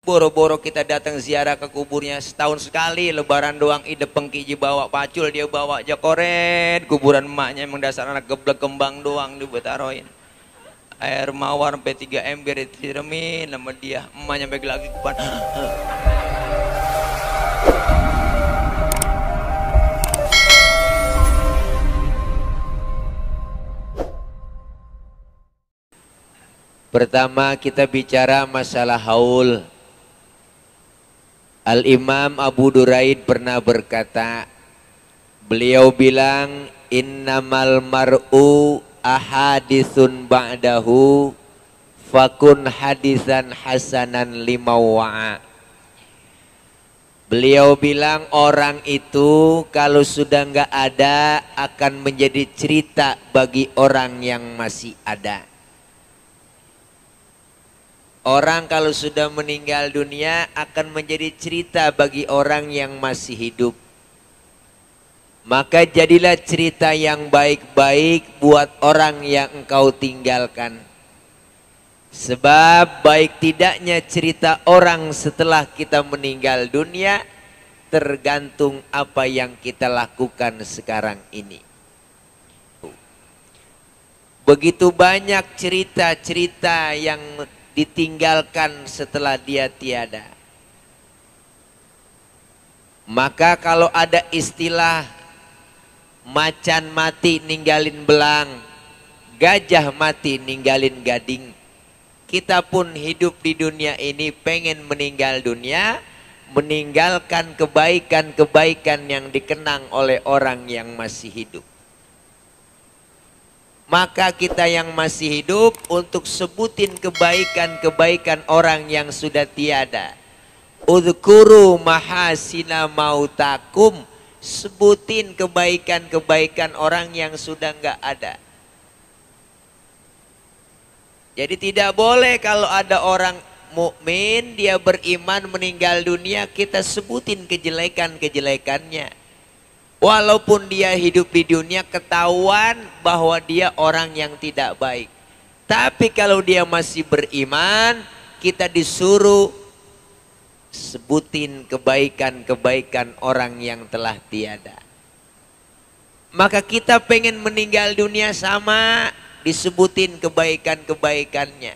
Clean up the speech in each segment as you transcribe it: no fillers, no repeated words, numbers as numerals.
Boro-boro kita datang ziarah ke kuburnya setahun sekali, lebaran doang ide pengkiji bawa pacul, dia bawa jakoret, kuburan emaknya emang dasar anak geblek kembang doang dibetaroin. Air mawar sampai 3 ember disiremin sama dia, emaknya bagi lagi ke depan. Pertama kita bicara masalah haul. Al-Imam Abu Duraid pernah berkata, beliau bilang, innamal mar'u ahaditsun ba'dahu fakun hadisan hasanan limawa'a. Beliau bilang orang itu kalau sudah nggak ada akan menjadi cerita bagi orang yang masih ada. Orang kalau sudah meninggal dunia akan menjadi cerita bagi orang yang masih hidup. Maka jadilah cerita yang baik-baik buat orang yang engkau tinggalkan. Sebab baik tidaknya cerita orang setelah kita meninggal dunia tergantung apa yang kita lakukan sekarang ini. Begitu banyak cerita-cerita yang ditinggalkan setelah dia tiada. Maka kalau ada istilah macan mati ninggalin belang, gajah mati ninggalin gading, kita pun hidup di dunia ini pengen meninggal dunia, meninggalkan kebaikan-kebaikan yang dikenang oleh orang yang masih hidup. Maka kita yang masih hidup untuk sebutin kebaikan-kebaikan orang yang sudah tiada. Udhkuru mahasina mautakum, sebutin kebaikan-kebaikan orang yang sudah nggak ada. Jadi tidak boleh kalau ada orang mukmin dia beriman meninggal dunia kita sebutin kejelekan-kejelekannya. Walaupun dia hidup di dunia ketahuan bahwa dia orang yang tidak baik. Tapi kalau dia masih beriman, kita disuruh sebutin kebaikan-kebaikan orang yang telah tiada. Maka kita pengen meninggal dunia sama disebutin kebaikan-kebaikannya.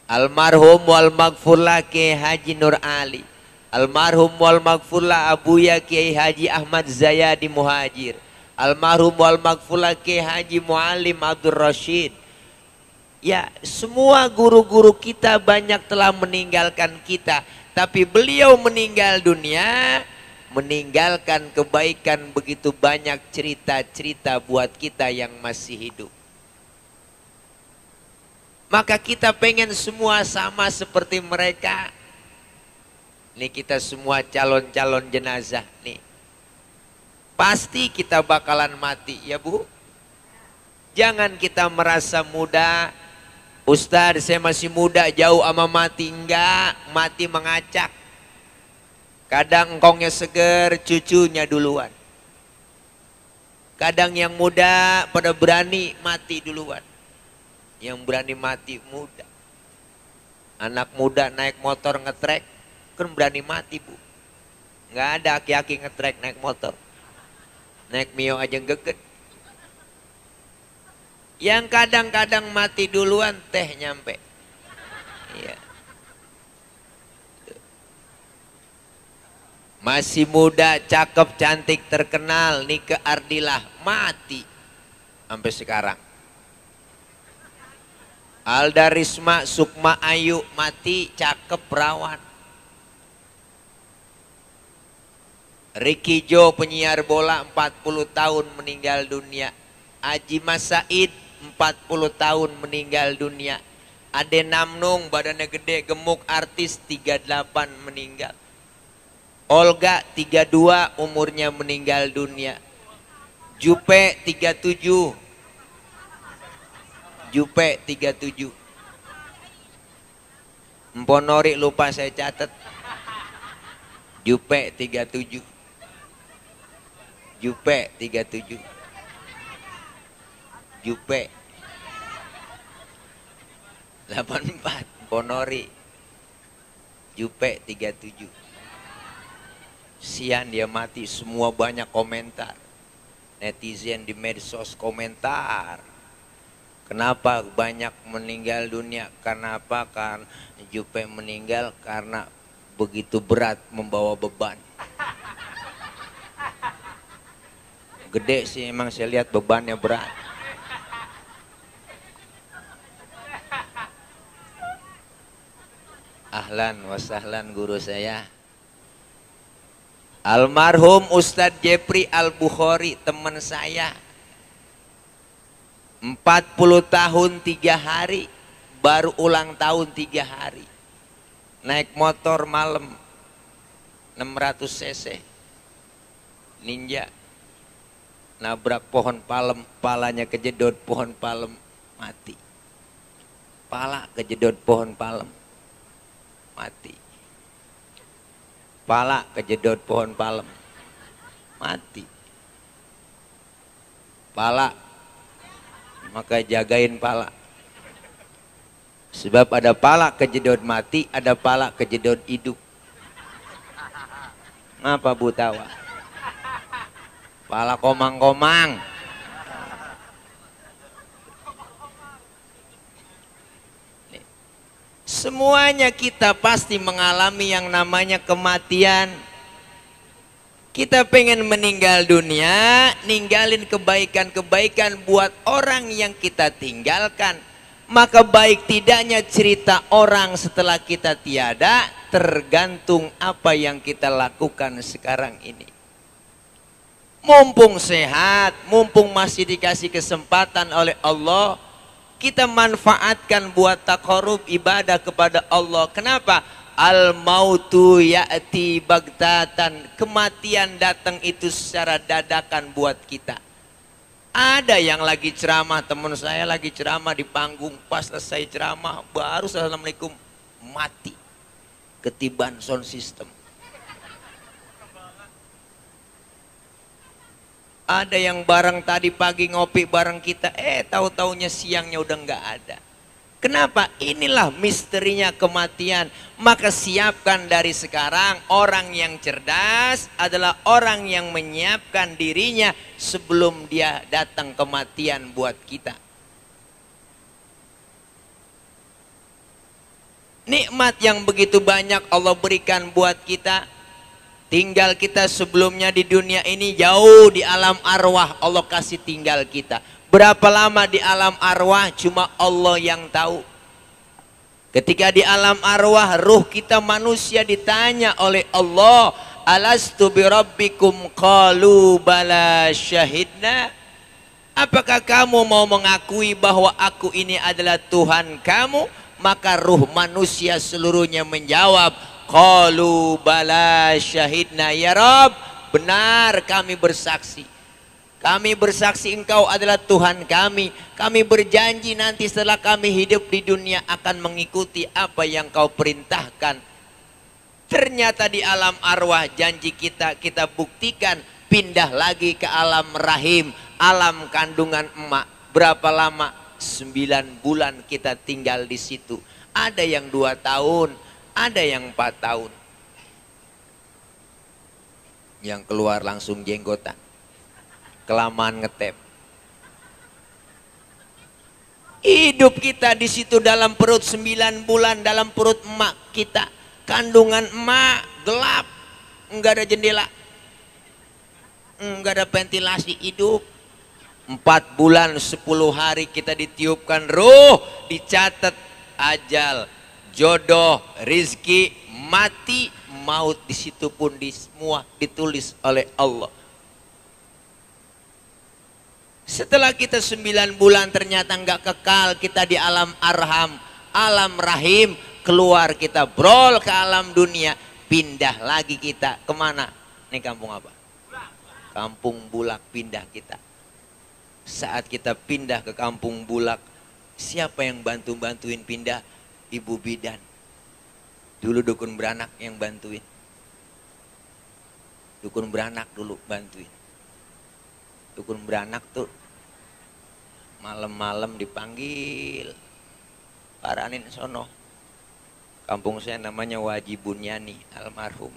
Almarhum wal maghfurlah Kiai Haji Nur Ali. Almarhum wal maghfurlah Abuya Kiai Haji Ahmad Zayadi Muhajir. Almarhum wal maghfurlah Kiai Haji Muallim Abdul Rashid. Ya, semua guru-guru kita banyak telah meninggalkan kita, tapi beliau meninggal dunia meninggalkan kebaikan begitu banyak, cerita-cerita buat kita yang masih hidup. Maka kita pengen semua sama seperti mereka. Nih kita semua calon-calon jenazah nih. Pasti kita bakalan mati ya Bu. Jangan kita merasa muda. Ustadz saya masih muda jauh ama mati. Enggak, mati mengacak. Kadang engkongnya seger, cucunya duluan. Kadang yang muda pada berani mati duluan. Yang berani mati muda. Anak muda naik motor ngetrek kan berani mati Bu. Nggak ada aki-aki ngetrek naik motor. Naik Mio aja geget. Yang kadang-kadang mati duluan teh nyampe. Iya. Masih muda, cakep, cantik, terkenal, Nike Ardilah mati sampai sekarang. Alda Risma Sukma Ayu mati, cakep, perawan. Ricky Jo penyiar bola 40 tahun meninggal dunia. Aji Mas Said 40 tahun meninggal dunia. Ade Namnung badannya gede gemuk artis 38 meninggal. Olga 32 umurnya meninggal dunia. Jupe 37. Jupe 37. Mponori lupa saya catat. Jupe 37. Jupe 37. Jupe 84 Ponori Jupe 37. Sian dia mati, semua banyak komentar. Netizen di medsos komentar. Kenapa banyak meninggal dunia? Kenapa? Karena Jupe meninggal karena begitu berat membawa beban. Gede sih emang, saya lihat bebannya berat. Ahlan wa sahlan guru saya. Almarhum Ustadz Jepri Al-Bukhari, teman saya. 40 tahun 3 hari, baru ulang tahun 3 hari. Naik motor malam 600 cc. Ninja. Nabrak pohon palem, palanya kejedot pohon palem, mati. Pala kejedot pohon palem, mati. Pala kejedot pohon palem, mati. Pala, maka jagain pala. Sebab ada pala kejedot mati, ada pala kejedot hidup. Ngapa Bu tawa? Pala komang-komang. Semuanya kita pasti mengalami yang namanya kematian. Kita pengen meninggal dunia, ninggalin kebaikan-kebaikan buat orang yang kita tinggalkan. Maka baik tidaknya cerita orang setelah kita tiada, tergantung apa yang kita lakukan sekarang ini. Mumpung sehat, mumpung masih dikasih kesempatan oleh Allah, kita manfaatkan buat taqarrub ibadah kepada Allah. Kenapa? Al-mautu ya'ti baghtatan. Kematian datang itu secara dadakan buat kita. Ada yang lagi ceramah, teman saya lagi ceramah di panggung, pas selesai ceramah baru assalamualaikum, mati. Ketiban sound system. Ada yang bareng tadi pagi ngopi bareng kita, tahu-taunya siangnya udah nggak ada. Kenapa? Inilah misterinya kematian. Maka siapkan dari sekarang. Orang yang cerdas adalah orang yang menyiapkan dirinya sebelum dia datang kematian buat kita. Nikmat yang begitu banyak Allah berikan buat kita. Tinggal kita sebelumnya di dunia ini jauh di alam arwah Allah kasih tinggal kita. Berapa lama di alam arwah cuma Allah yang tahu. Ketika di alam arwah ruh kita manusia ditanya oleh Allah, alastu birabbikum qalu bala syahidna. Apakah kamu mau mengakui bahwa aku ini adalah Tuhan kamu? Maka ruh manusia seluruhnya menjawab, qalu bala syahidna ya Rabb, benar kami bersaksi. Kami bersaksi engkau adalah Tuhan kami. Kami berjanji nanti setelah kami hidup di dunia akan mengikuti apa yang kau perintahkan. Ternyata di alam arwah janji kita buktikan, pindah lagi ke alam rahim, alam kandungan emak. Berapa lama? 9 bulan kita tinggal di situ. Ada yang 2 tahun, ada yang 4 tahun. Yang keluar langsung jenggotan. Kelamaan ngetep. Hidup kita di situ dalam perut 9 bulan dalam perut emak kita. Kandungan emak gelap, enggak ada jendela, enggak ada ventilasi hidup. 4 bulan 10 hari kita ditiupkan ruh, dicatat ajal, jodoh, rizki, mati, maut, di situ pun semua ditulis oleh Allah. Setelah kita 9 bulan ternyata nggak kekal, kita di alam arham, alam rahim, keluar kita brol ke alam dunia, pindah lagi kita kemana? Ini kampung apa? Kampung Bulak, pindah kita. Saat kita pindah ke Kampung Bulak, siapa yang bantuin pindah? Ibu bidan. Dulu dukun beranak yang bantuin. Dukun beranak dulu bantuin. Dukun beranak tuh malam-malam dipanggil, paranin sono, Kampung saya namanya Waji Bunyani, almarhum.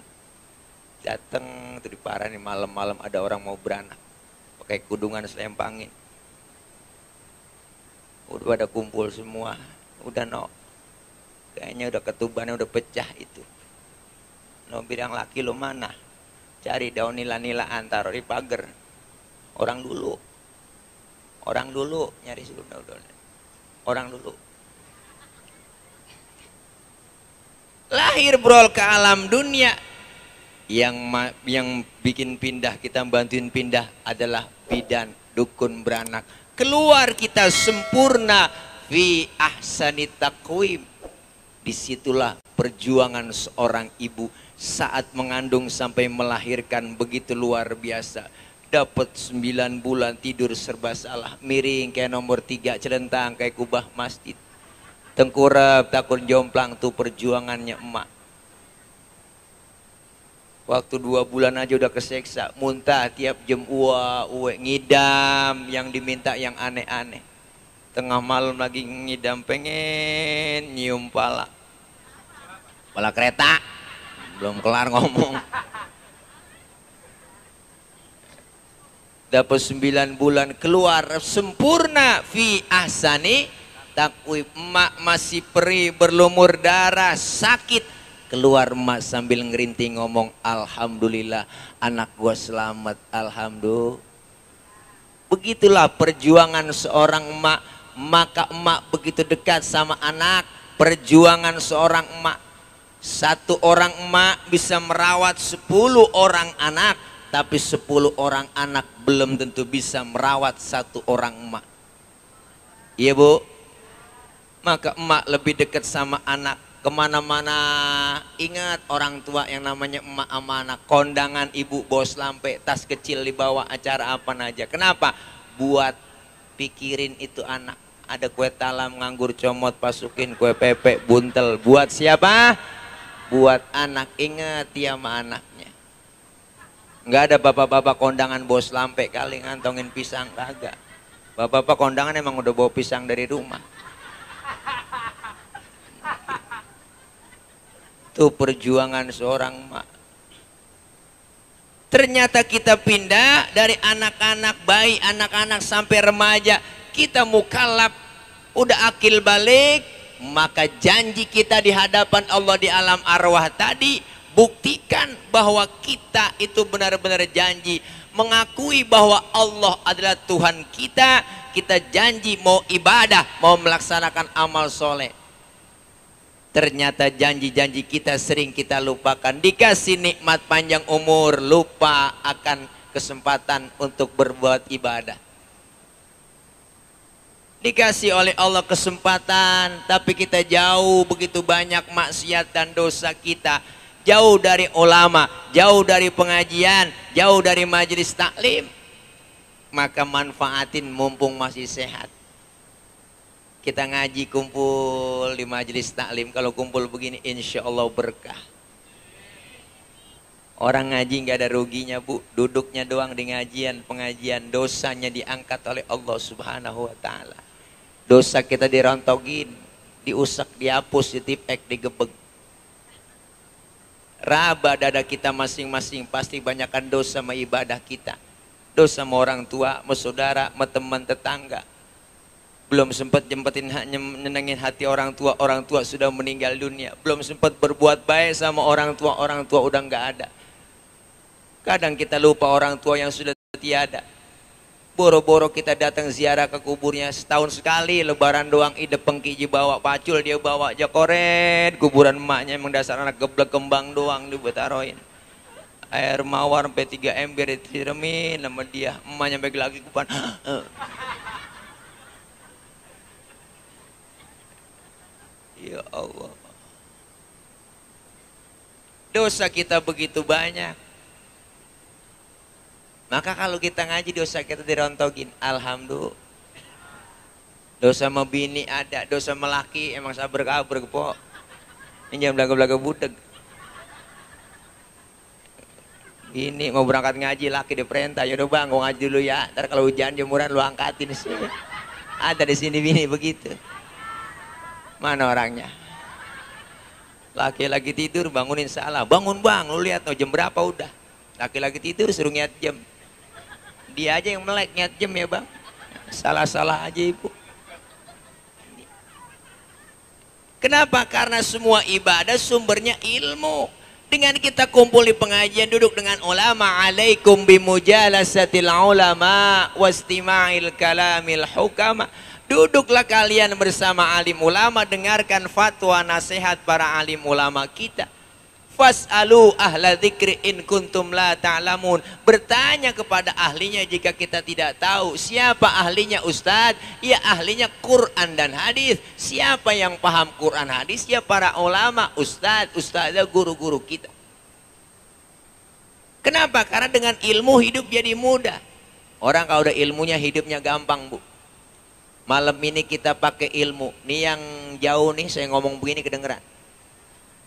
Datang tuh di Parah nih malam-malam ada orang mau beranak. Pakai kudungan selempangin. Udah pada kumpul semua. Udah no. Kayaknya udah ketubannya udah pecah itu. No bilang laki lo mana? Cari daun nila-nilaan taruh di pagar. Orang dulu nyari daun. Orang dulu. Lahir brol ke alam dunia. Yang bikin pindah, kita bantuin pindah adalah bidan, dukun beranak. Keluar kita sempurna fi ahsani taqwim. Disitulah perjuangan seorang ibu saat mengandung sampai melahirkan begitu luar biasa. Dapat 9 bulan tidur serba salah, miring kayak nomor 3, celentang kayak kubah masjid. Tengkurap takut jomplang, tuh perjuangannya emak. Waktu 2 bulan aja udah keseksa, muntah tiap jam, ngidam yang diminta yang aneh-aneh. Tengah malam lagi ngidam, pengen nyium pala kereta, belum kelar ngomong. Dapat 9 bulan keluar sempurna fi ahsani taqwim. Emak masih perih berlumur darah sakit, keluar emak sambil ngerinting ngomong alhamdulillah anak gua selamat, alhamdulillah. Begitulah perjuangan seorang emak. Maka emak begitu dekat sama anak. Perjuangan seorang emak, 1 orang emak bisa merawat 10 orang anak. Tapi 10 orang anak belum tentu bisa merawat 1 orang emak. Iya bu? Maka emak lebih dekat sama anak. Kemana-mana ingat orang tua yang namanya emak sama anak. Kondangan ibu bos lampe, tas kecil dibawa, acara apa aja. Kenapa? Buat pikirin itu anak. Ada kue talam, nganggur, comot, pasukin, kue pepek, buntel. Buat siapa? Buat anak. Ingat ya sama anaknya. Nggak ada bapak-bapak kondangan bos lampe kali ngantongin pisang, kagak. Bapak-bapak kondangan emang udah bawa pisang dari rumah. Itu perjuangan seorang emak. Ternyata kita pindah dari anak-anak, bayi, anak-anak sampai remaja. Kita mukallaf, udah akil balik. Maka janji kita di hadapan Allah di alam arwah tadi, buktikan bahwa kita itu benar-benar janji. Mengakui bahwa Allah adalah Tuhan kita. Kita janji mau ibadah, mau melaksanakan amal soleh. Ternyata janji-janji kita sering kita lupakan. Dikasih nikmat panjang umur, lupa akan kesempatan untuk berbuat ibadah. Dikasih oleh Allah kesempatan, tapi kita jauh begitu banyak maksiat dan dosa kita. Jauh dari ulama, jauh dari pengajian, jauh dari majelis taklim. Maka manfaatin mumpung masih sehat. Kita ngaji kumpul di majelis taklim. Kalau kumpul begini insya Allah berkah. Orang ngaji nggak ada ruginya bu. Duduknya doang di ngajian, pengajian. Dosanya diangkat oleh Allah subhanahu wa ta'ala. Dosa kita dirontogin, diusak, dihapus, ditipek, digebeg. Raba dada kita masing-masing, pasti banyakkan dosa sama ibadah kita. Dosa sama orang tua, sama saudara, sama teman tetangga. Belum sempat nyenengin hati orang tua sudah meninggal dunia. Belum sempat berbuat baik sama orang tua udah nggak ada. Kadang kita lupa orang tua yang sudah tiada. Boro-boro kita datang ziarah ke kuburnya setahun sekali, lebaran doang ide pengki bawa pacul, dia bawa jakoret. Kuburan emaknya emang dasar anak geblek kembang doang dibetaroin. Air mawar sampai 3 ember disiremin sama dia. Emaknya bagi lagi kupan. Ya Allah. Dosa kita begitu banyak. Maka kalau kita ngaji dosa kita dirontogin, alhamdulillah. Dosa sama bini ada, dosa sama laki emang sabar kabur po. Ini jam belaga-belaga budeg. Bini mau berangkat ngaji, laki diperintah, yaudah bang, gua ngaji dulu ya. Ntar kalau hujan jemuran lu angkatin sih. Ada di sini bini begitu. Mana orangnya? Laki-laki tidur bangunin salah. Bangun bang, lu lihat no jam berapa udah. Laki-laki tidur suruh ngiat jam. Dia aja yang melek ngiat jam ya bang. Salah-salah aja ibu. Kenapa? Karena semua ibadah sumbernya ilmu. Dengan kita kumpul di pengajian, duduk dengan ulama, alaikum bimujalasatil ulama wastima'il kalamil hukama. Duduklah kalian bersama alim ulama, dengarkan fatwa nasihat para alim ulama kita. Fas'alu ahla dzikri in kuntum la ta'lamun. Bertanya kepada ahlinya jika kita tidak tahu. Siapa ahlinya Ustadz? Ya ahlinya Quran dan hadis. Siapa yang paham Quran hadis? Ya para ulama, Ustadz, ustadzah, guru-guru kita. Kenapa? Karena dengan ilmu hidup jadi mudah. Orang kalau udah ilmunya hidupnya gampang bu. Malam ini kita pakai ilmu. Nih yang jauh nih saya ngomong begini kedengeran.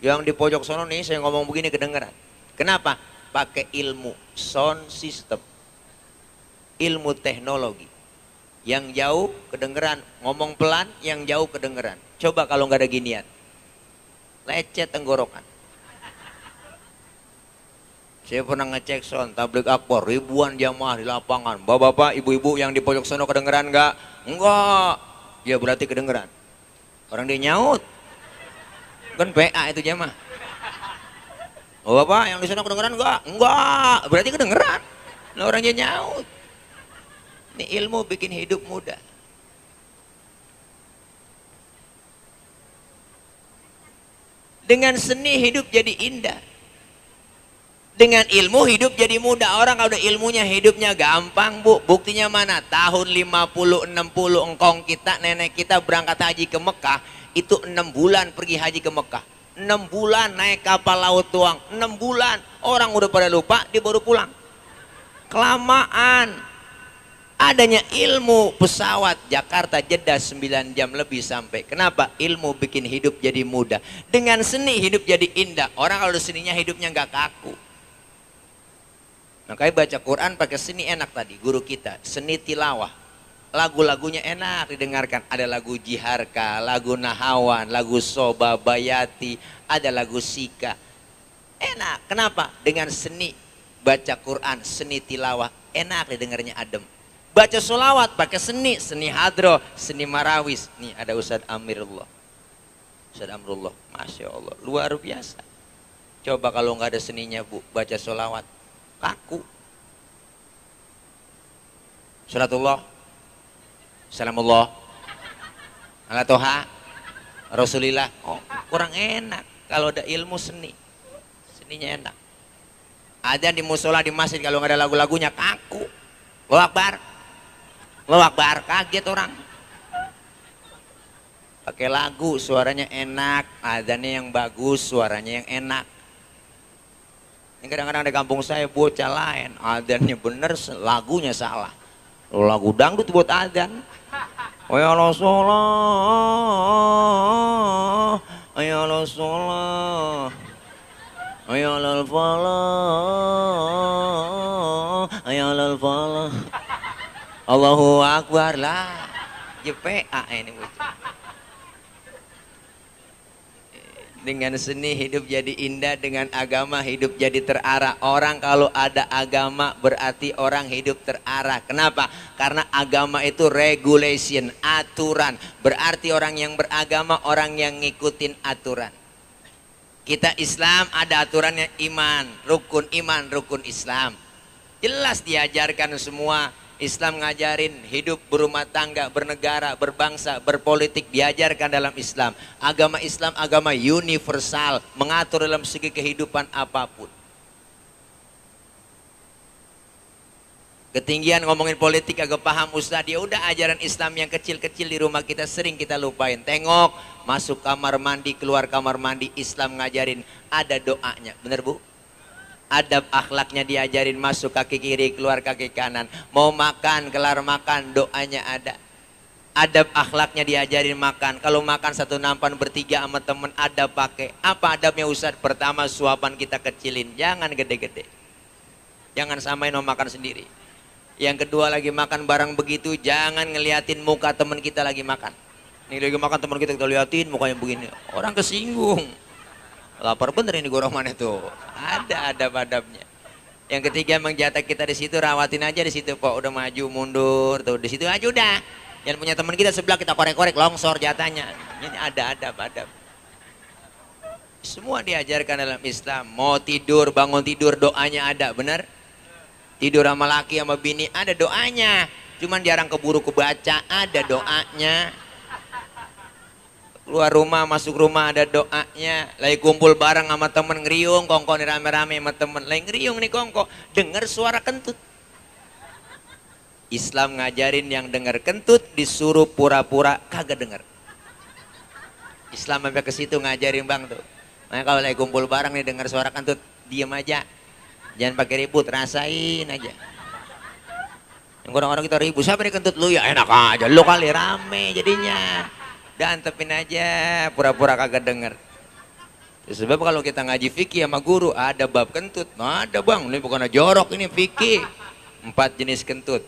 Yang di pojok sono nih saya ngomong begini kedengeran. Kenapa? Pakai ilmu sound system, ilmu teknologi. Yang jauh kedengeran, ngomong pelan, yang jauh kedengeran. Coba kalau nggak ada ginian, lecet tenggorokan. Saya pernah ngecek sound tabligh akbar, ribuan jamaah di lapangan. Bapak-bapak, ibu-ibu yang di pojok sono kedengeran nggak? Enggak. Ya berarti kedengeran. Orang dia nyaut. Kan PA itu jamaah. Oh bapak yang di sana kedengeran enggak? Enggak, berarti kedengeran. Nah orangnya nyaut. Ini ilmu bikin hidup mudah. Dengan seni hidup jadi indah. Dengan ilmu hidup jadi mudah. Orang kalau udah ilmunya hidupnya gampang bu. Buktinya mana? Tahun 50-60 engkong kita, nenek kita berangkat haji ke Mekah. Itu 6 bulan pergi haji ke Mekah. 6 bulan naik kapal laut doang. 6 bulan. Orang udah pada lupa, dia baru pulang. Kelamaan. Adanya ilmu pesawat Jakarta Jeddah 9 jam lebih sampai. Kenapa? Ilmu bikin hidup jadi mudah. Dengan seni hidup jadi indah. Orang kalau seninya hidupnya nggak kaku. Makanya baca Quran pakai seni enak tadi. Guru kita, seni tilawah. Lagu-lagunya enak didengarkan. Ada lagu Jiharka, lagu Nahawan, lagu Soba Bayati, ada lagu Sika. Enak. Kenapa? Dengan seni baca Quran, seni tilawah, enak didengarnya adem. Baca sholawat pakai seni, seni hadroh, seni marawis. Nih ada Ustadz Amirullah. Ustadz Amirullah, Masya Allah, luar biasa. Coba kalau nggak ada seninya bu, baca sholawat, kaku. Salatullah. Salamullah ala toha Rasulillah. Oh, kurang enak kalau ada ilmu seni. Seninya enak. Ada di musola di masjid kalau nggak ada lagu-lagunya kaku. Allahu Akbar. Allahu Akbar, kaget orang. Pakai lagu suaranya enak, adanya yang bagus, suaranya yang enak. Ini kadang-kadang di kampung saya bocah lain, adanya bener, lagunya salah. Lagu dangdut buat adzan. Ya Rasulullah, ya Rasulullah, ya al-falah, ya al-falah. Allahu Akbar lah. JPA ini bocah. Dengan seni hidup jadi indah, dengan agama hidup jadi terarah. Orang kalau ada agama berarti orang hidup terarah. Kenapa? Karena agama itu regulation, aturan. Berarti orang yang beragama, orang yang ngikutin aturan. Kita Islam ada aturannya iman, rukun Islam. Jelas diajarkan semua. Islam ngajarin hidup berumah tangga, bernegara, berbangsa, berpolitik, diajarkan dalam Islam. Agama Islam agama universal, mengatur dalam segi kehidupan apapun. Ketinggian ngomongin politik agak paham Ustaz, ya udah ajaran Islam yang kecil-kecil di rumah kita sering kita lupain. Tengok, masuk kamar mandi, keluar kamar mandi, Islam ngajarin ada doanya. Bener Bu? Adab akhlaknya diajarin, masuk kaki kiri, keluar kaki kanan. Mau makan, kelar makan, doanya ada. Adab akhlaknya diajarin makan. Kalau makan satu nampan bertiga sama temen, adab pakai. Apa adabnya Ustaz? Pertama, suapan kita kecilin, jangan gede-gede. Jangan samain mau makan sendiri. Yang kedua, lagi makan barang begitu, jangan ngeliatin muka temen kita lagi makan. Ini lagi makan temen kita liatin mukanya begini, orang kesinggung. Lapar bener ini goroman itu. Ada adab-adabnya. Yang ketiga emang jatah kita di situ, rawatin aja di situ kok. Udah maju mundur tuh di situ aja udah. Yang punya teman kita sebelah kita korek-korek longsor jatahnya. Ini ada adab-adab. Semua diajarkan dalam Islam. Mau tidur, bangun tidur doanya ada, bener? Tidur sama laki sama bini ada doanya. Cuman jarang keburu kebaca, ada doanya. Keluar rumah, masuk rumah ada doanya. Lagi kumpul bareng sama temen ngeriung, kongko nih rame-rame sama temen. Lagi ngeriung nih kongko, denger suara kentut. Islam ngajarin yang denger kentut disuruh pura-pura kagak denger. Islam sampai ke situ ngajarin bang tuh. Nah kalau lagi kumpul bareng nih denger suara kentut, diem aja. Jangan pakai ribut, rasain aja. Yang orang-orang kita ribut, siapa nih kentut lu? Ya enak aja, lu kali rame jadinya. Dan tepin aja, pura-pura kagak denger. Sebab kalau kita ngaji fikih sama guru, ada bab kentut. Nah, ada bang, ini bukan jorok, ini fikih. 4 jenis kentut.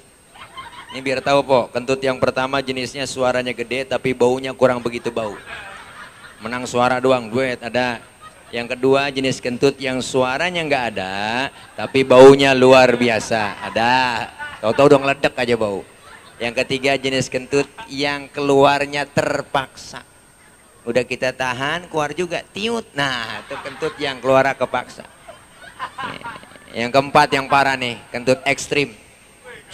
Ini biar tahu po, kentut yang pertama jenisnya suaranya gede tapi baunya kurang begitu bau. Menang suara doang, duet ada. Yang kedua jenis kentut yang suaranya nggak ada, tapi baunya luar biasa. Ada, tahu-tahu dong ledek aja bau. Yang ketiga jenis kentut yang keluarnya terpaksa. Udah kita tahan, keluar juga, tiut. Nah, itu kentut yang keluar kepaksa. Yang keempat yang parah nih, kentut ekstrim.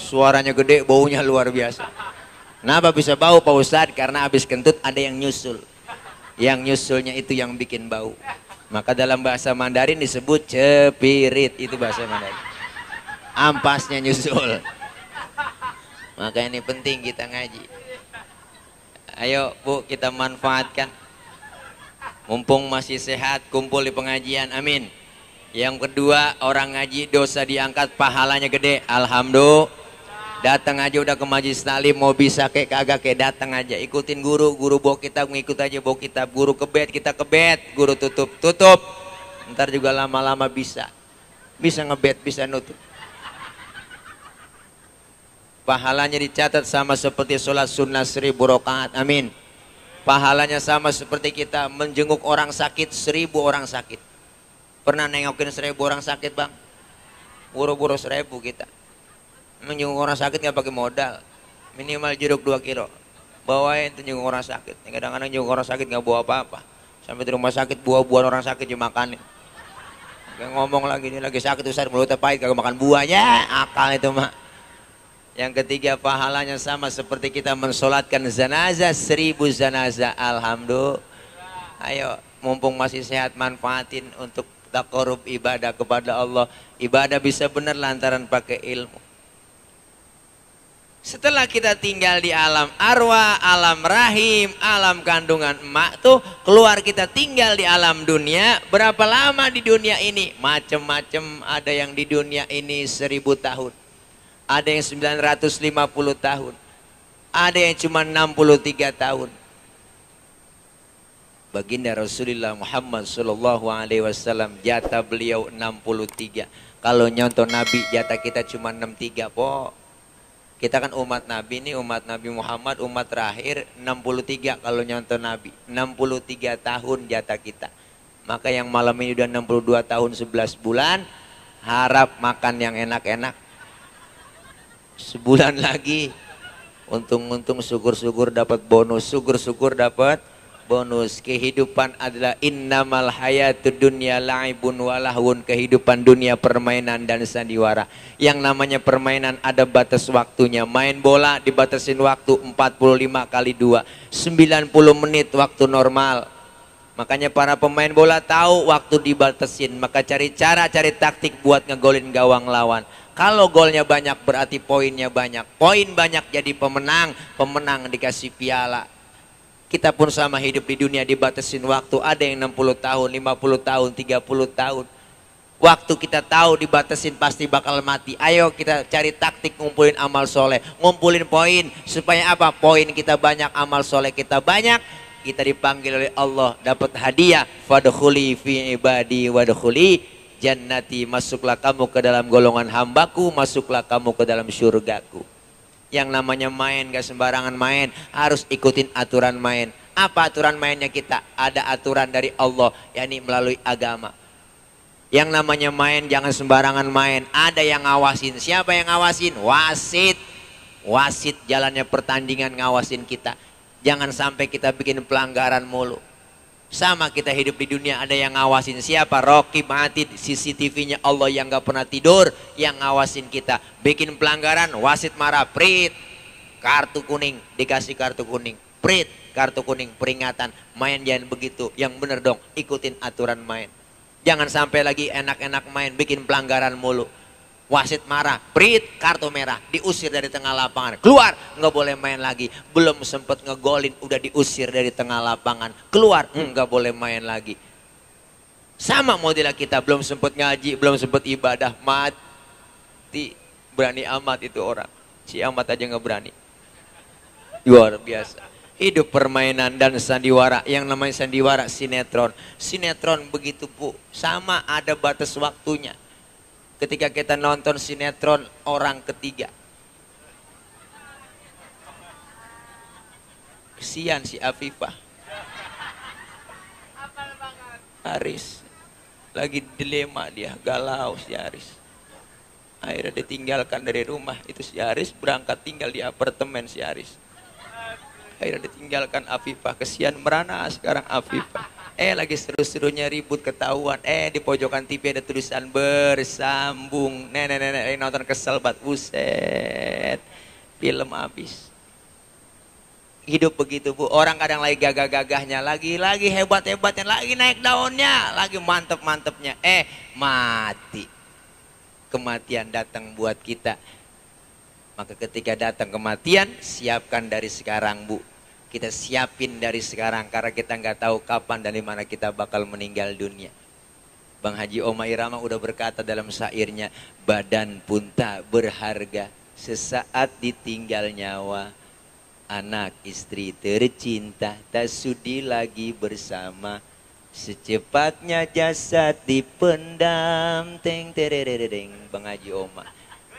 Suaranya gede, baunya luar biasa. Kenapa bisa bau Pak Ustadz? Karena habis kentut ada yang nyusul. Yang nyusulnya itu yang bikin bau. Maka dalam bahasa Mandarin disebut cepirit, itu bahasa Mandarin. Ampasnya nyusul. Maka ini penting kita ngaji. Ayo Bu, kita manfaatkan. Mumpung masih sehat, kumpul di pengajian, amin. Yang kedua, orang ngaji dosa diangkat, pahalanya gede, alhamdulillah. Datang aja udah ke majlis taklim, mau bisa kayak kagak kayak datang aja, ikutin guru, guru bawa kitab ngikut aja bawa kitab, guru kebet kita kebet, guru tutup, ntar juga lama-lama bisa ngebet, bisa nutup. Pahalanya dicatat sama seperti sholat sunnah 1000 rakaat, amin. Pahalanya sama seperti kita menjenguk orang sakit, 1000 orang sakit. Pernah nengokin 1000 orang sakit bang? Buru-buru 1000 kita. Menjenguk orang sakit nggak pakai modal, minimal jeruk 2 kilo. Bawain tuh jenguk orang sakit. Kadang-kadang jenguk orang sakit nggak bawa apa-apa. Sampai di rumah sakit buah-buahan orang sakit dimakanin. Kayak ngomong lagi ini lagi sakit Ustaz, mulutnya pahit kagak makan buahnya, akal itu mah. Yang ketiga pahalanya sama seperti kita mensolatkan zanazah 1000 zanazah, alhamdulillah. Ayo mumpung masih sehat manfaatin untuk taqarrub ibadah kepada Allah. Ibadah bisa benar lantaran pakai ilmu. Setelah kita tinggal di alam arwah, alam rahim, alam kandungan emak tuh, keluar kita tinggal di alam dunia. Berapa lama di dunia ini? Macem-macem, ada yang di dunia ini 1000 tahun, ada yang 950 tahun, ada yang cuma 63 tahun. Baginda Rasulullah Muhammad Sallallahu Alaihi Wasallam jatah beliau 63. Kalau nyontoh Nabi jatah kita cuma 63 po. Kita kan umat Nabi ini, umat Nabi Muhammad, umat terakhir 63 kalau nyontoh Nabi. 63 tahun jatah kita. Maka yang malam ini udah 62 tahun 11 bulan, harap makan yang enak-enak. Sebulan lagi, untung-untung syukur-syukur dapat bonus, syukur-syukur dapat bonus. Kehidupan adalah innamal hayatud dunya la'ibun walahun. Kehidupan dunia permainan dan sandiwara. Yang namanya permainan ada batas waktunya. Main bola dibatasin waktu 45 kali 2, 90 menit waktu normal. Makanya para pemain bola tahu waktu dibatasin, maka cari cara, cari taktik buat ngegolin gawang lawan. Kalau golnya banyak berarti poinnya banyak. Poin banyak jadi pemenang, pemenang dikasih piala. Kita pun sama hidup di dunia dibatasin waktu. Ada yang 60 tahun, 50 tahun, 30 tahun. Waktu kita tahu dibatasin pasti bakal mati. Ayo kita cari taktik ngumpulin amal soleh. Ngumpulin poin. Supaya apa? Poin kita banyak, amal soleh kita banyak. Kita dipanggil oleh Allah. Dapat hadiah. Fadkhuli fi ibadi wadkhuli jannati. Masuklah kamu ke dalam golongan hambaku. Masuklah kamu ke dalam surgaku. Yang namanya main gak sembarangan main, harus ikutin aturan main. Apa aturan mainnya kita? Ada aturan dari Allah, yakni melalui agama. Yang namanya main jangan sembarangan main. Ada yang ngawasin. Siapa yang ngawasin? Wasit. Wasit jalannya pertandingan ngawasin kita. Jangan sampai kita bikin pelanggaran mulu. Sama kita hidup di dunia, ada yang ngawasin. Siapa? Raqib Atid, CCTV-nya Allah yang gak pernah tidur, yang ngawasin kita. Bikin pelanggaran, wasit marah, prit, kartu kuning, dikasih kartu kuning, prit, kartu kuning, peringatan. Main jangan begitu, yang bener dong, ikutin aturan main. Jangan sampai lagi enak-enak main, bikin pelanggaran mulu. Wasit marah, prit, kartu merah, diusir dari tengah lapangan, keluar, nggak boleh main lagi. Belum sempet ngegolin, udah diusir dari tengah lapangan, keluar, nggak boleh main lagi. Sama modelnya kita, belum sempet ngaji, belum sempet ibadah, mati. Berani amat itu orang, si amat aja nggak berani. Luar biasa. Hidup permainan dan sandiwara. Yang namanya sandiwara sinetron. Sinetron begitu Bu, sama ada batas waktunya. Ketika kita nonton sinetron orang ketiga, kesian si Afifah, Aris, lagi dilema dia, galau si Aris. Akhirnya ditinggalkan dari rumah, itu si Aris berangkat tinggal di apartemen si Aris. Akhirnya ditinggalkan Afifah, kesian merana sekarang Afifah. Lagi seru-serunya ribut ketahuan. Di pojokan TV ada tulisan bersambung. Nenek nonton kesel banget. Buset. Film habis. Hidup begitu Bu. Orang kadang lagi gagah-gagahnya. Lagi hebat-hebatnya. Lagi naik daunnya. Lagi mantep-mantepnya. Mati. Kematian datang buat kita. Maka ketika datang kematian, siapkan dari sekarang Bu. Kita siapin dari sekarang karena kita nggak tahu kapan dan di mana kita bakal meninggal dunia. Bang Haji Oma Irama udah berkata dalam syairnya, badan pun tak berharga sesaat ditinggal nyawa. Anak istri tercinta tak sudi lagi bersama. Secepatnya jasad dipendam. Teng terereng. Bang Haji Oma.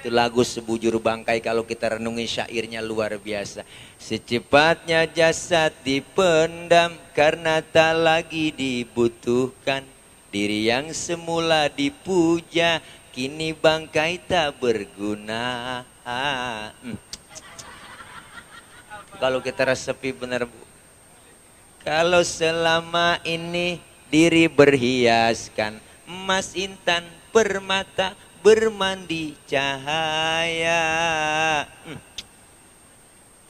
Itu lagu sebujur bangkai, kalau kita renungi syairnya luar biasa. Secepatnya jasad dipendam karena tak lagi dibutuhkan. Diri yang semula dipuja kini bangkai tak berguna. Kalau kita resepi benar Bu. Kalau selama ini diri berhiaskan emas intan permata bermandi cahaya.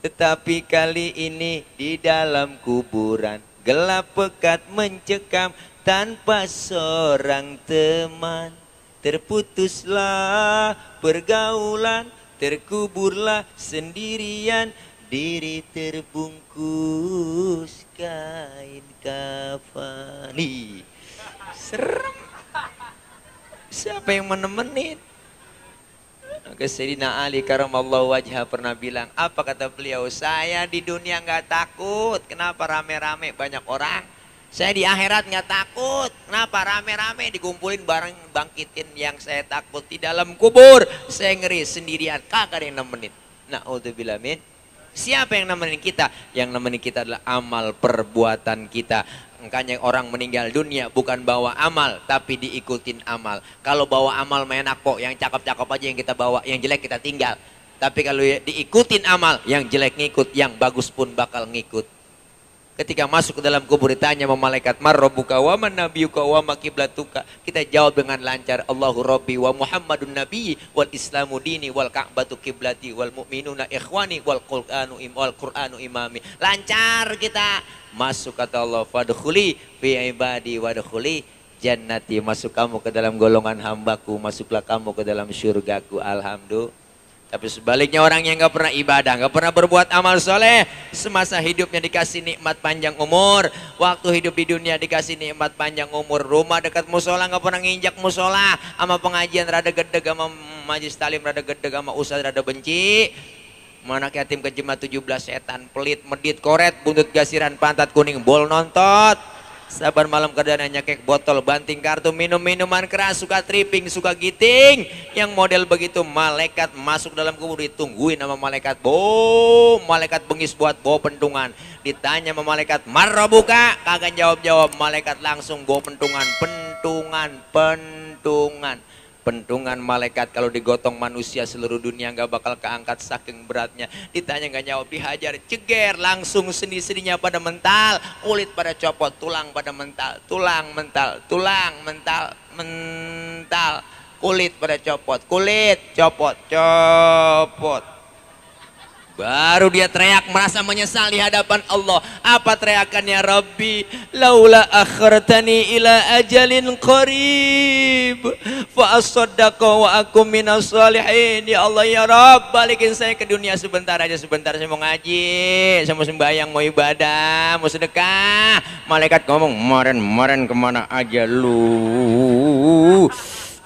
Tetapi kali ini di dalam kuburan gelap pekat mencekam tanpa seorang teman. Terputuslah pergaulan, terkuburlah sendirian, diri terbungkus kain kafan. Serem. Siapa yang menemenin? Maka Sayyidina Ali karamallahu wajhah pernah bilang, apa kata beliau? Saya di dunia nggak takut, kenapa rame-rame banyak orang? Saya di akhirat nggak takut, kenapa rame-rame dikumpulin bareng bangkitin? Yang saya takut di dalam kubur, saya ngeri sendirian, kagak ada yang nemenin. Na'udzubillah min. Siapa yang nemenin kita? Yang nemenin kita adalah amal perbuatan kita. Makanya orang meninggal dunia bukan bawa amal, tapi diikutin amal. Kalau bawa amal main kok, yang cakep-cakep aja yang kita bawa, yang jelek kita tinggal. Tapi kalau diikutin amal, yang jelek ngikut, yang bagus pun bakal ngikut. Ketika masuk ke dalam kubur ditanya sama malaikat, "Man rabbuka wa man nabiyuka wa ma qiblatuka?" Kita jawab dengan lancar, "Allahu rabbi wa Muhammadun nabiyyi wal islamu dini wal ka'batu qiblati wal mu'minuna ikhwani wal qur'anu imami." Lancar kita. Masuk kata Allah, "Fadkhuli fi ibadi wadkhuli jannati." Masuk kamu ke dalam golongan hambaku, masuklah kamu ke dalam syurgaku. Alhamdulillah. Tapi sebaliknya orang yang nggak pernah ibadah, nggak pernah berbuat amal soleh, semasa hidupnya dikasih nikmat panjang umur, waktu hidup di dunia dikasih nikmat panjang umur, rumah dekat musola nggak pernah nginjak musola, sama pengajian rada gedeg, sama majlis talim rada gedeg, sama ustaz rada benci, anak yatim kejemat 17 setan, pelit, medit, koret, buntut gasiran, pantat kuning, bol nontot. Sabar malam kerjaan nyekek botol, banting kartu, minum minuman keras, suka tripping, suka giting. Yang model begitu malaikat masuk dalam kubur ditungguin sama malaikat. Malaikat bengis buat bawa pentungan. Ditanya sama malaikat, marrobuka, kagak jawab-jawab. Malaikat langsung bawa pentungan, pentungan malaikat. Kalau digotong manusia seluruh dunia nggak bakal keangkat saking beratnya. Ditanya nggak jawab, dihajar, ceger, langsung sendi-sendinya pada mental, kulit pada copot, tulang pada mental, kulit pada copot, copot. Baru dia teriak merasa menyesal di hadapan Allah. Apa teriakannya? Rabbi laula akhartani ila ajalin qarib fa asaddaqa wa akum minas salihin. Ya Allah ya Rabb, balikin saya ke dunia sebentar aja, sebentar saya mau ngaji, saya mau sembahyang, mau ibadah, mau sedekah. Malaikat ngomong, "Kemarin kemana aja lu?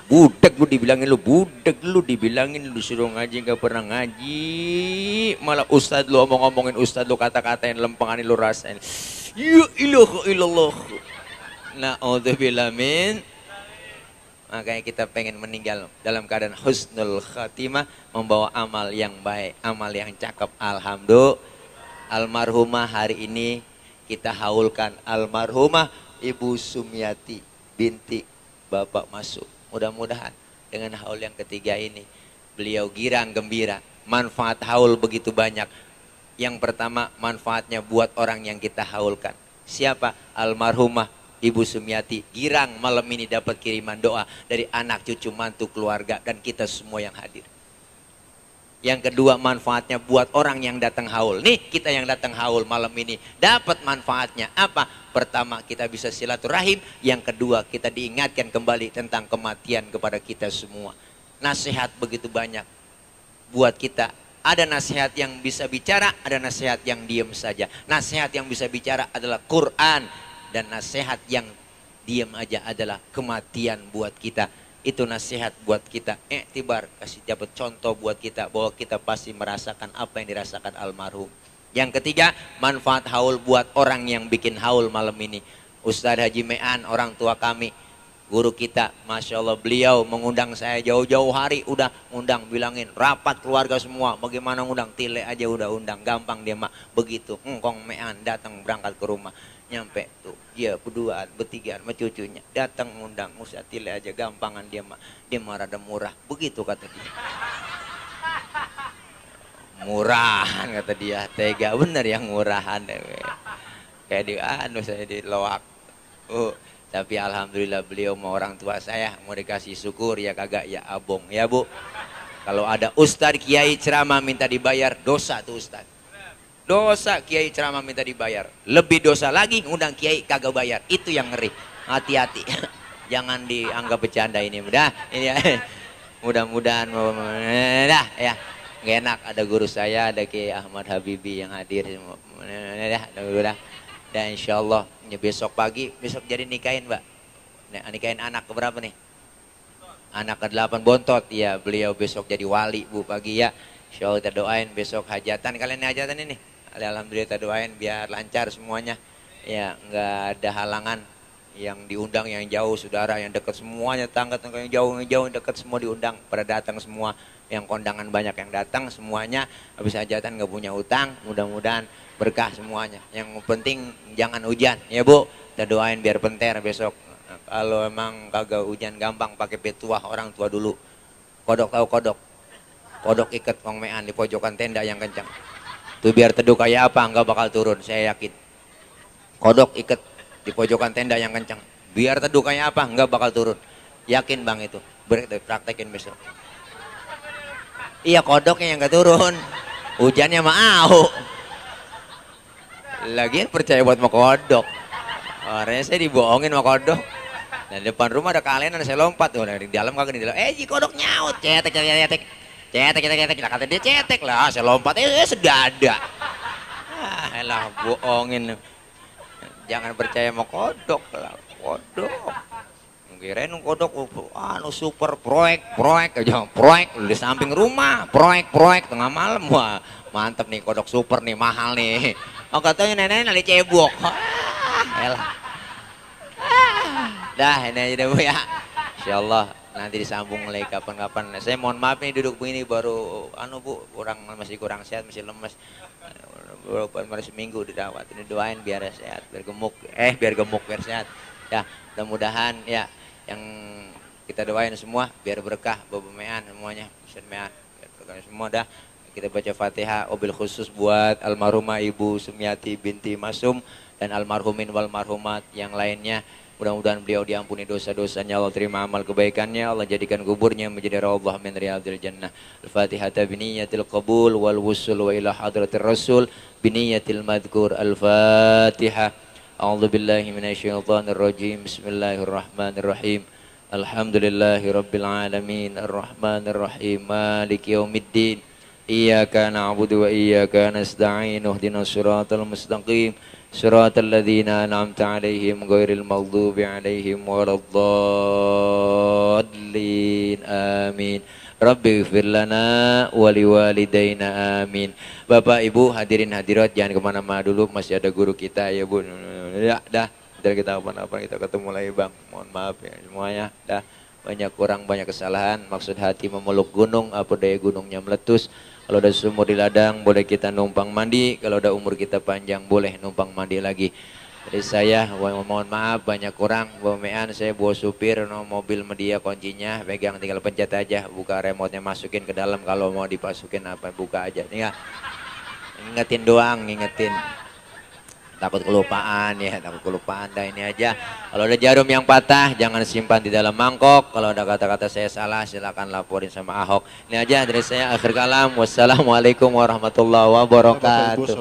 Budak lu dibilangin, lu disuruh ngaji nggak pernah ngaji, malah ustad lu ngomongin ustad lu, kata-katain lempengan lu rasain. Ya ilaha illallah. Na'udzubillah min. Makanya kita pengen meninggal dalam keadaan husnul khatimah, membawa amal yang baik, amal yang cakep. Alhamdulillah. Almarhumah hari ini kita haulkan, almarhumah Ibu Sumiati binti Bapak Masuk. Mudah-mudahan dengan haul yang ketiga ini beliau girang gembira. Manfaat haul begitu banyak. Yang pertama, manfaatnya buat orang yang kita haulkan. Siapa? Almarhumah Ibu Sumiati. Girang malam ini dapat kiriman doa dari anak, cucu, mantu, keluarga, dan kita semua yang hadir. Yang kedua, manfaatnya buat orang yang datang haul. Nih kita yang datang haul malam ini dapat manfaatnya apa? Pertama, kita bisa silaturahim. Yang kedua, kita diingatkan kembali tentang kematian kepada kita semua. Nasihat begitu banyak buat kita. Ada nasihat yang bisa bicara, ada nasihat yang diam saja. Nasihat yang bisa bicara adalah Quran, dan nasihat yang diam aja adalah kematian buat kita. Itu nasihat buat kita. Iktibar, kasih dapat contoh buat kita bahwa kita pasti merasakan apa yang dirasakan almarhum. Yang ketiga, manfaat haul buat orang yang bikin haul malam ini. Ustadz Haji Me'an, orang tua kami, guru kita, Masya Allah, beliau mengundang saya jauh-jauh hari, udah undang, bilangin rapat keluarga semua, bagaimana undang, tile aja udah undang, gampang dia mak. Begitu, Kong Me'an datang berangkat ke rumah, nyampe tuh dia berduaan, bertigaan sama cucunya, datang undang, Ustadz tile aja, gampangan dia mak. Dia marah dan murah, begitu kata dia. Murahan kata dia, tega bener yang murahan. Kayak di saya di loak. Tapi alhamdulillah beliau mau orang tua saya, mau dikasih syukur ya kagak ya abong ya Bu. Kalau ada ustadz kiai ceramah minta dibayar, dosa tuh ustadz. Dosa kiai ceramah minta dibayar. Lebih dosa lagi ngundang kiai kagak bayar. Itu yang ngeri. Hati-hati. Jangan dianggap bercanda ini. Mudah-mudahan dah ya. Gak enak, ada guru saya, ada Kiai Ahmad Habibi yang hadir. Dan insya Allah besok pagi, besok jadi nikahin Mbak. Nikahin anak keberapa nih? Anak ke-8 bontot. Ya beliau besok jadi wali Bu pagi ya. Insya Allah kita doain besok hajatan. Kalian hajatan ini? Alhamdulillah kita doain biar lancar semuanya. Ya nggak ada halangan. Yang diundang yang jauh, saudara yang dekat semuanya, tangga-tangga yang jauh dekat semua diundang, pada datang semua. Yang kondangan banyak yang datang semuanya. Habis hajatan nggak punya utang, mudah-mudahan berkah semuanya. Yang penting jangan hujan ya Bu. Kita doain biar penter besok. Kalau emang kagak hujan gampang pakai petuah orang tua dulu. Kodok tahu kodok? Kodok ikat Kong Me'an di pojokan tenda yang kencang. Tuh biar teduh kayak apa nggak bakal turun, saya yakin. Kodok ikat di pojokan tenda yang kencang. Biar teduh kayak apa nggak bakal turun. Yakin Bang itu. Praktekin besok. Iya kodoknya yang gak turun, hujannya mau. Lagian percaya buat mau kodok. Orangnya saya dibohongin mau kodok. Dan depan rumah ada kalian, saya lompat tuh dari dalam kagak di dalam. Kodok nyaut, cetek. Kata dia cetek lah, saya lompat. Sedada. Elah bohongin. Jangan percaya mau kodok lah, kodok. Kirain kodok super proyek di samping rumah, proyek tengah malam. Wah mantep nih kodok super nih, mahal nih. Oh katanya nenek nali cebok. Elah. Dah ini aja deh Bu ya. Insyaallah nanti disambung lagi kapan-kapan. Saya mohon maaf nih duduk begini baru Bu, masih kurang sehat, masih lemes. Baru seminggu dirawat. Ini doain biar sehat, biar gemuk. Biar sehat. Ya, mudah-mudahan ya yang kita doain semua biar berkah Bapak Mean semuanya, Ustaz Mean, biar berkah semua dah. Kita baca Fatihah wabil khusus buat almarhumah Ibu Sumiati binti Masum dan almarhumin wal marhumat yang lainnya. Mudah-mudahan beliau diampuni dosa-dosanya, Allah terima amal kebaikannya, Allah jadikan kuburnya menjadi raudhah min riyadil jannah. Al-Fatihah biniyatil qabul wal wusul wa ila hadratir rasul biniyatil madhkur. Al-Fatihah. A'udzu billahi minasyaitonir rajim. Bismillahirrahmanirrahim. Alhamdulillahi rabbil alamin arrahmanir rahim maliki yaumiddin. Iyyaka na'budu wa iyyaka nasta'in ihdinas siratal mustaqim. Siratal ladzina an'amta 'alaihim ghairil maghdubi 'alaihim waladdallin. Amin. Rabbi ighfir lana wa liwalidayna amin. Bapak Ibu hadirin hadirat jangan kemana-mana dulu, masih ada guru kita ya Bu. Ya dah, ntar kita apa-apa kita ketemu lagi Bang. Mohon maaf ya semuanya. Dah banyak kurang banyak kesalahan. Maksud hati memeluk gunung, apa daya gunungnya meletus. Kalau udah sumur di ladang boleh kita numpang mandi. Kalau udah umur kita panjang boleh numpang mandi lagi. Jadi saya mohon maaf banyak kurang. Bawa Mean saya bawa supir mobil media kuncinya pegang, tinggal pencet aja, buka remote-nya masukin ke dalam, kalau mau dipasukin apa buka aja. Tinggal ingetin doang, ngingetin. Takut kelupaan ya, takut kelupaan. Dah ini aja. Kalau ada jarum yang patah jangan simpan di dalam mangkok. Kalau ada kata-kata saya salah silakan laporin sama Ahok. Ini aja dari saya, akhir kalam. Wassalamualaikum warahmatullahi wabarakatuh.